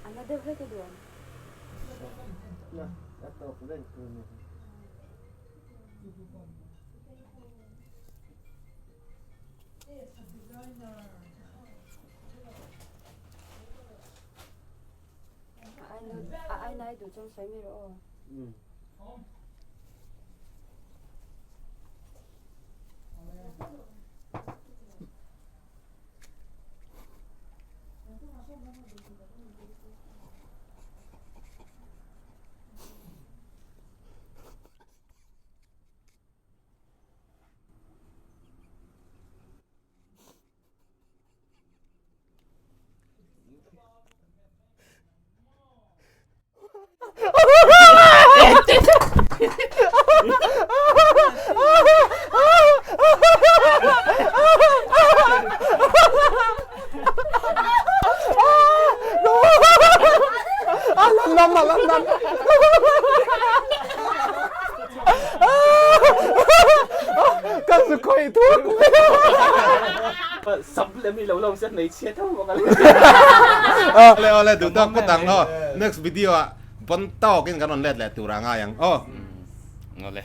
A na deuh hlek a duan. Na, a tawk reng tur ni. A ai nai duh chuan sawi mai rawh aw. Ole ole duh tawk phawt ang aw next video ah bon tawk in kan rawn let leh tur a ngai ang aw. Ole.